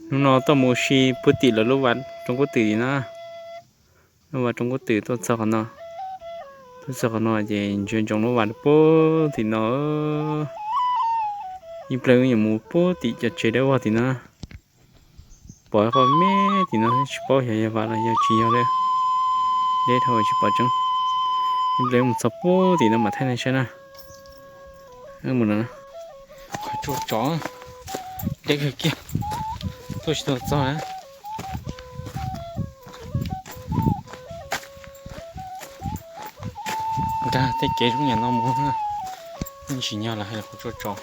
Hnub no tuaj mus ua si puag tim lawv lub vas roob kub twm tim no. Lub vas roob kub twm tuaj txog qhov no, tuaj txog qhov no ces ntsia ntsoov lub vas puag tim no. Ib pliag wb yuav mus puag tim cov tsev dawb vog tim no. Pom qhov me tim no tsis paub xyov yog vas los yog tsis yog li. Deb dhau tsis pom tseeb. Ib pliag wb mus txog puag tim no mam thaij nej saib na. Mus no, qhov tsua tsov deb kawg kiag, tuaj tsis tau txog na. Nkag tej kev zoo yam no mus, yeej tsim nyog lawv hais qhov tsua tsov.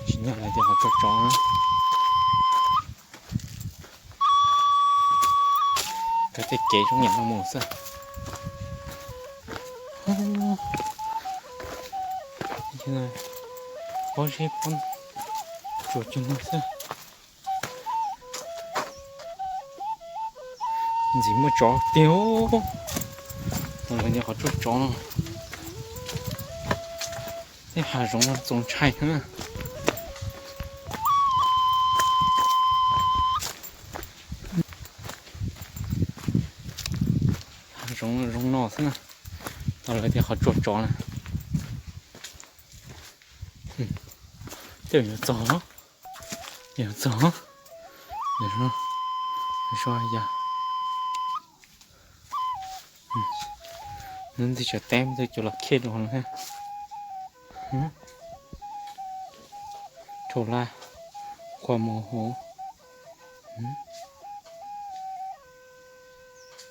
Tsim nyog lawv tias qhov tsua tsov. Nkag tej kev zoo yam no mus xwb. Pob zeb pob tsuas cuag no xwb. Ntxim muaj tsov tiag. Lawv tias qhov tsua tsov no. Tej hav zoov no txaus ntshai heev. Hav zoov zoo no xwb na. Tau lawv tias qhov tsua tsov na. Tej yuav txog, yuav txog. Yog, ntxim tseem teb mus cuag los khej dua no. Rhaub laj, qhua mus huv,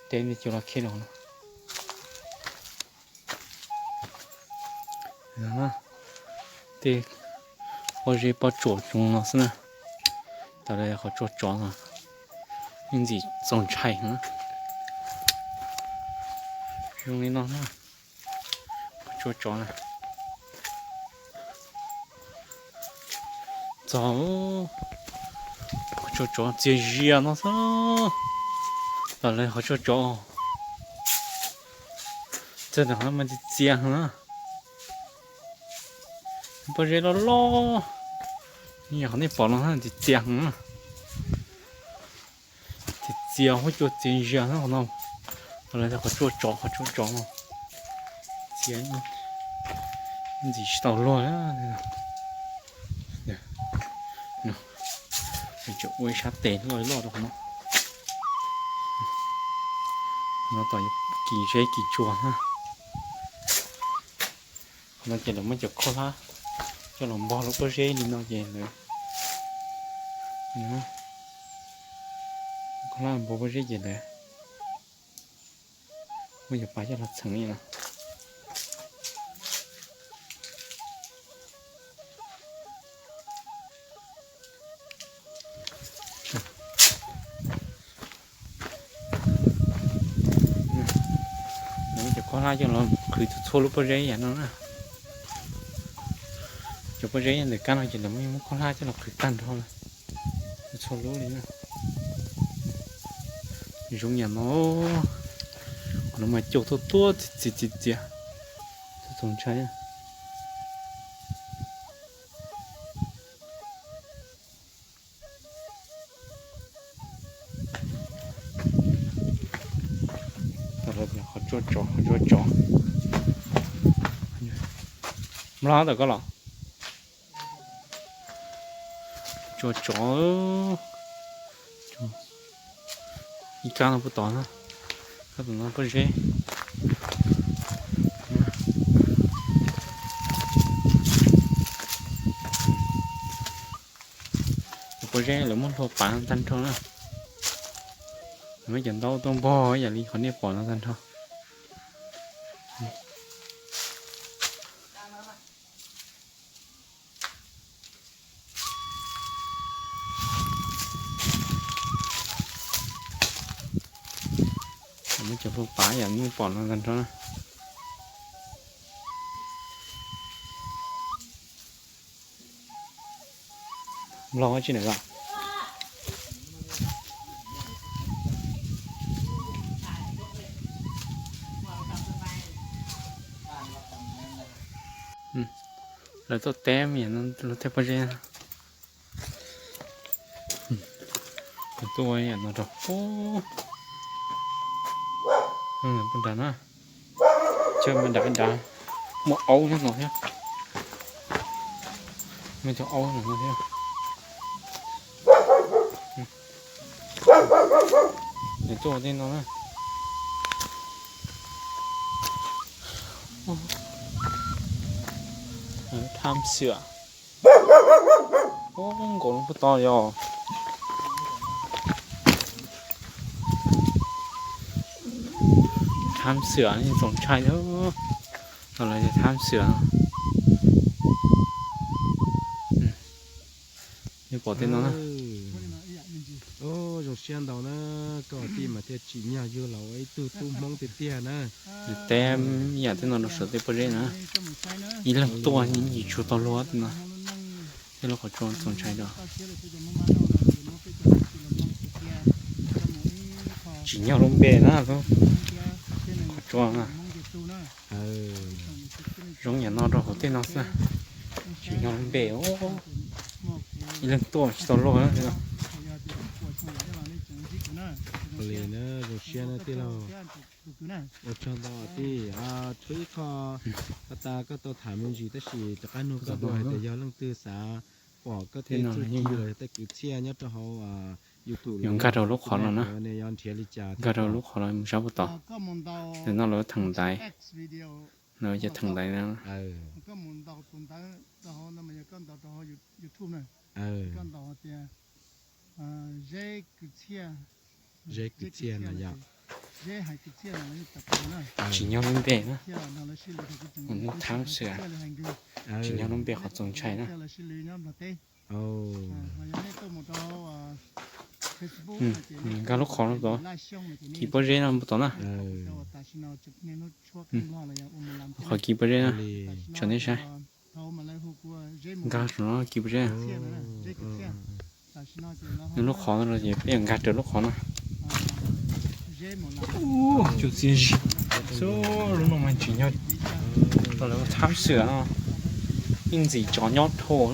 teb mus cuag los khej dua no. Tej pob zeb pob tsuas zoo no xwb na. Tau lawv qhov tsua tsov no, yeej ntxim txaus ntshai heev. Zoo li no na, qhov tsua tsov na. Txog qhov tsua tsov txias zias no xwb. Tau lawv qhov tsua tsov, txog ntawm qhov no mas txias txias heev na. Pob zeb loj loj, yog qhov nej pom no txias txias heev na. Txias txias huab cua txias zias no. Tau lawv tias qhov tsua tsov, qhov tsua tsov no. Txias ntxim tsis tau luag. Tseem ua ib sab tes loj loj rau qhov no. No tom kis zeb kis tsua na. Qhov no ces lawv muab cov khaub hlab coj los npog lub pob zeb li no ces lawv, khaub hlab npog pob zeb ces lawv muab cov pas coj los txheem li no. Lawv muab cov khaub hlab coj los qhwv txhua lub pob zeb yam no na. Cov pob zeb ntawm kab no ces lawv muab khaub hlab coj los qhwv tag nrho lawm, txhua lub li na. Zoo yam no, qhov no mas cua tuaj tuaj txias txias txias, txaus ntshai. Qhov tsua tsov, qhov tsua tsov. Nplag tawm koj los. Tsua tsov. Ib kab no puag tod na, kab tom no pob zeb. Cov pob zeb lawv muab hlua pav no tag nrho na. Lawv muab cov ntaub tuaj npog yam li qhov nej pom no tag nrho. Muab cov hlua pav yam nej pom no tag nrho. Nplog tsi na los? Lawv tuaj teb me nyuam no luag tej pob zeb. Tuaj ua yam no rau puag nrad na. Chaw me nrad dav, muaj aub nyob no thiab. Muaj cov aub no thiab. Tuaj ua tej no na. Tham xwm. Nkaus lub pob tod yog tham xwm, txaus ntshai thiab. Los lawv tham xwm. Yog pom tej no na. Zoo siab ntau na, koj tij mas thiaj tsim nyog yug los ua ib tug tub Hmoob tiag tiag na. Teb ib yam tej no rau saum tej pob zeb na. Ib leeg tuaj yeej tsis tshua tau luag no. Tej lub qhov tsua txaus ntshai rau. Tsim nyog lub npe na, qhov tsua na. Zoo yam no rau hauv tej no xwb. Tsim nyog lub npe, ib leeg tuaj tsis tau luag. Zoo siab na tij laug. Ua tsaug ntau tij, tshuav ib qho, koj tas koj tau tham me ntsis tab sis rov qab nug koj dua hais tias yog leej twg xav pom koj tej txuj ci los yog tej kwv txhiaj nyob rau hauv YouTube yuav nkag rau lub qhov no na. Nkag rau lub qhov no mus sab puag tod. Ntawm no lawv theem ntaiv, lawv cov theem ntaiv no. Zeb kwv txhiaj no yom. Tsim nyog lub npe na. Tham xwm. Tsim nyog lub npe qhov txaus ntshai na. Nkag lub qhov no tod, kis pob zeb no puag tod na. Qhov kis pob zeb na, tso nej saib. Nkag saum no kis pob zeb. Nws lub qhov no ces peb yuav nkag raws lub qhov no. Ua, cov txiaj zis, lub no mas tsim nyog, lawv tham xwm no, ib ntxim tsov nyob dhau.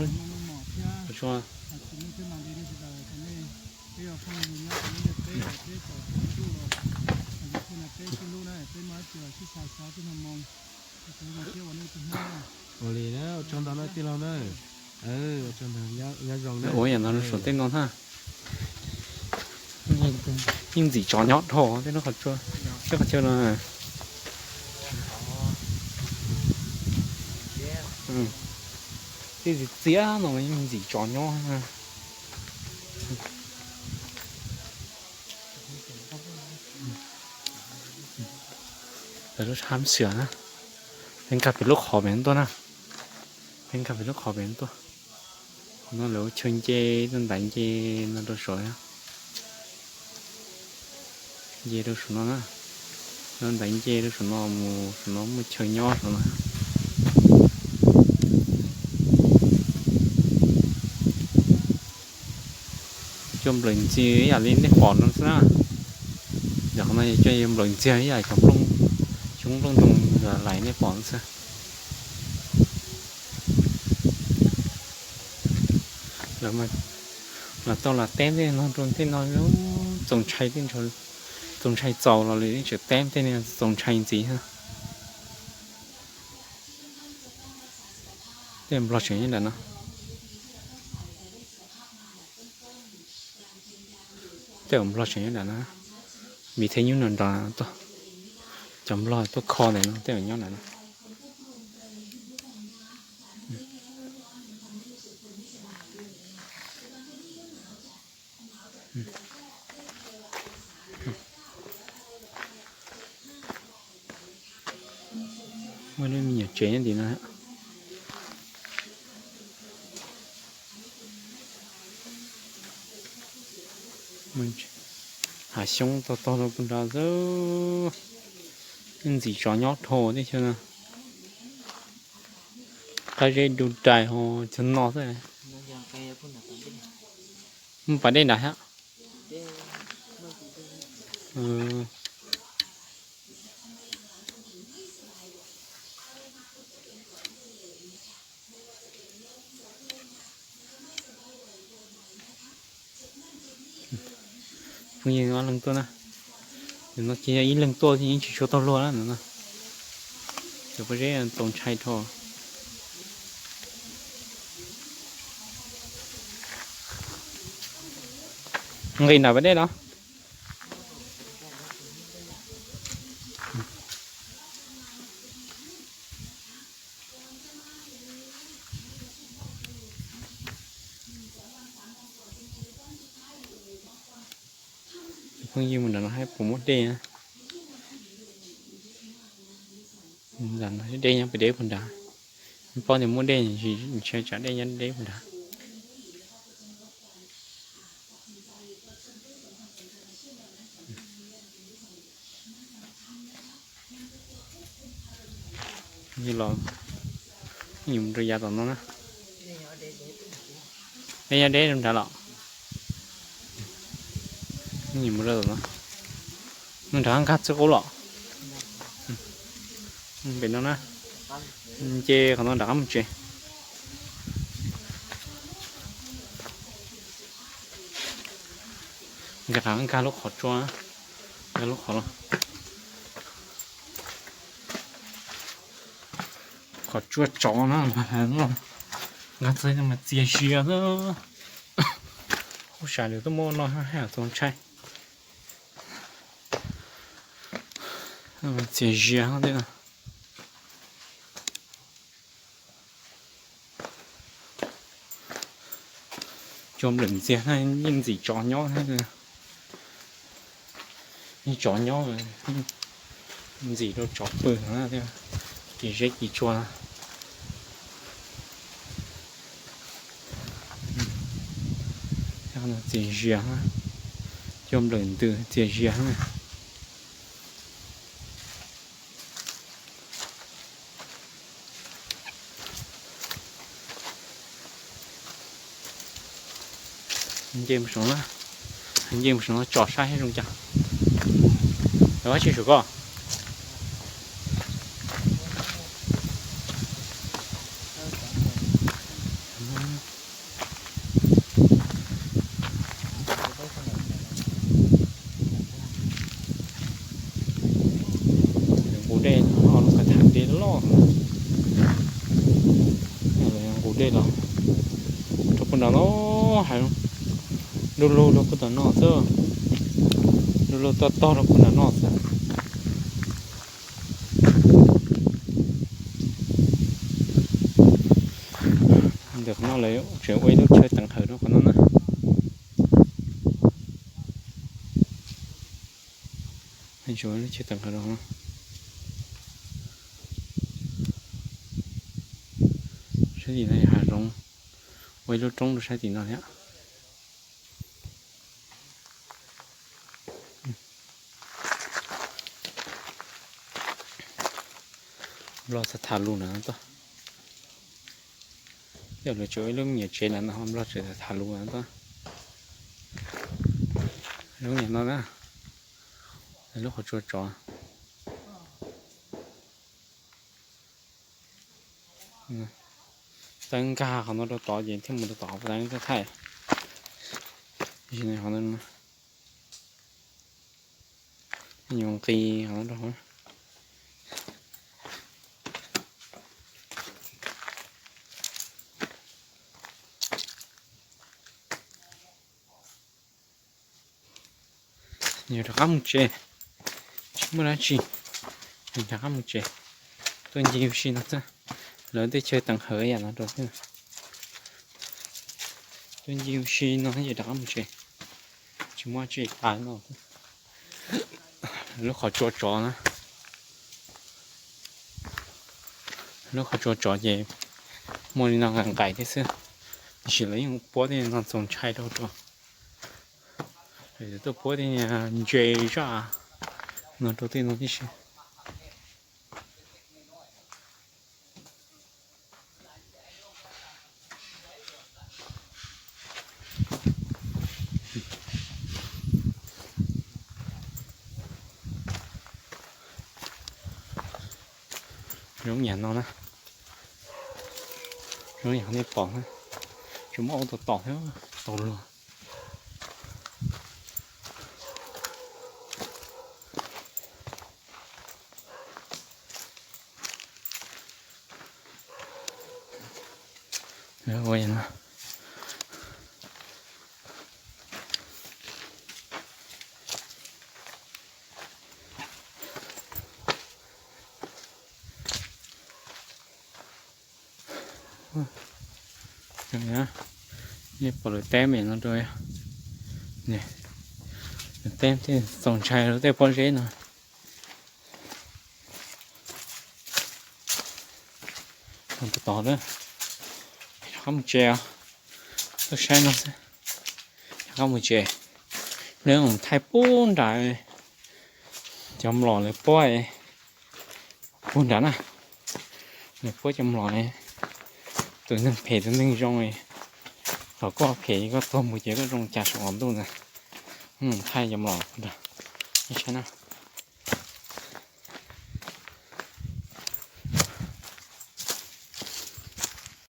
Ua li na, ua tsaug ntau na tij laug na. Ua tsaug ntau, nyob zoo na. Ua yam no rau saum tej no na. Ib ntxim tsov nyob dhau tej lub qhov tsua, tej qhov chaw no. Tej txiaj txiaj no mas yeej ntxim tsov nyob. Lawv lub tham xwm na, peb nkag pem lub qhov pem no tuaj na, peb nkag pem lub qhov pem no tuaj. Qhov no lawv ua chaw nce, ntaiv nce no rau saud. Nce rau saum no na, lawv ntaiv nce rau saum no mus saum no muaj chaw nyob saum no. Cua nplawm ntxiag ib yam li nej pom no xwb na. Yog qhov no yog cua nplawm ntxiag ib yam cov nplooj, xyoob nplooj ntoos lais nej pom no xwb. Lawv tau lam teb tej no rau tej no txaus ntshai, txaus ntshai txaus los lawv tseem teb tej no txaus ntshai ntxiv. Tej nplog tseem nyob nram no. Tej nplog tseem nyob nram no, vim thiaj nyuj nrog nrog tuaj, cov nplog tuaj kho ntawm no tej nyob nram no. Muaj lub me nyuam tsev nyob tim no. Hav xyoob tog tog rau puag nrad xwb. Ntxim tsov nyob dhau tej chaw no. Qab zeb du rais ho chaw no xwb. Muaj pas dej nrad thiab. Yeej ob leeg tuaj na. Nim no ces yog ib leeg tuaj yeej tsis tshua tau luag na no. Cov pob zeb txaus ntshai dhau. Nqis nram pas dej los. Phooj ywg, mus nram no hais puas muaj dej na. Dej nyob pem deb puag nrad. Paub tias muaj dej, ntshe tsam dej nyob deb puag nrad. Los, mus rau yav tom no na. Dej nyob deb rau nrad los. Mus rau tom no. Mus nrad nkag txij qub los. Pem no na. Nce qhov no nram qab mus tsev. Nkag, nkag lub qhov tsua, nkag lub qhov los. Qhov tsua tsov na, nkag txog mas txias zias xwb. Kuv xav lawv tuaj muab noj haj yam txaus ntshai. Txias zias tej no. Cua nplawm ntxiag na, yeej ntxim tsov nyob, yeej tsov nyob, ntxim rau tsov pw na, kis zeb kis tsua. Txias zias, cua nplawm ntws txias zias na. Nce mus saum no, nce mus saum no tsom saib zoo cas. Lawv ua tsi saum ko? Nqus dej, lub kav tham dej loj. Nqus dej los rau puag nram no, hais du lug rau puag tom no xwb, du lug toj tog rau puag nram no xwb. Ntawm qhov no lawv tseem ua ib lub chaw teev hawm rau qhov no na. Lub chaw teev hawm rau no. Sab tim no yog hav zoov, ua ib lub roob rau sab tim no thiab. Nplog txawm tham lus na tod. Yog lawv tseem ua ib lub me nyuam tsev na no, Nplog tseem tham lus na tod. Lub nyuam no na, lub qhov tsua tsov. Tawb nkag qhov no rau tod ces thiaj mus rau tod, tawb thaij. Qhov no nyuam nqis qhov no rau. Yog rov qab mus tsev, tsis muaj dab tsi, rov qab mus tsev. Tuaj ncig ua si no xwb, lawv tej chaw teev hawm yam no rau xwb. Tuaj ncig ua si no ces rov qab mus tsev, tsis muaj dab tsi tas no. Lub qhov tsua tsov na, lub qhov tsua tsov ces muaj li no nqaim nqaim thiab xwb, tiam sis lawv yeej puab tej no txaus ntshai rau tsov. Tuaj puab tej ntses zaj no rau tej no tib si. Zoo yam no na, zoo yam nej pom na, tsis muaj ua tau tom thiab tau luag. Ua no. Nej pom lawv teb me no rau, lawv teb thiaj txaus ntshai rau tej pob zeb no. Mus tod na, rov qab mus tsev os. Tuaj saib no xwb, rov qab mus tsev. Lawv mus thaij puag nram cov mlom lawv puab puag nrad na. Lawv puab cov mlom, tus neeg phem tus neeg zoo, thaum koj phem koj tuag mus ces koj zoo cas saum qaum ntuj ntag. Thaij cov mlom puag nrad, nej saib na.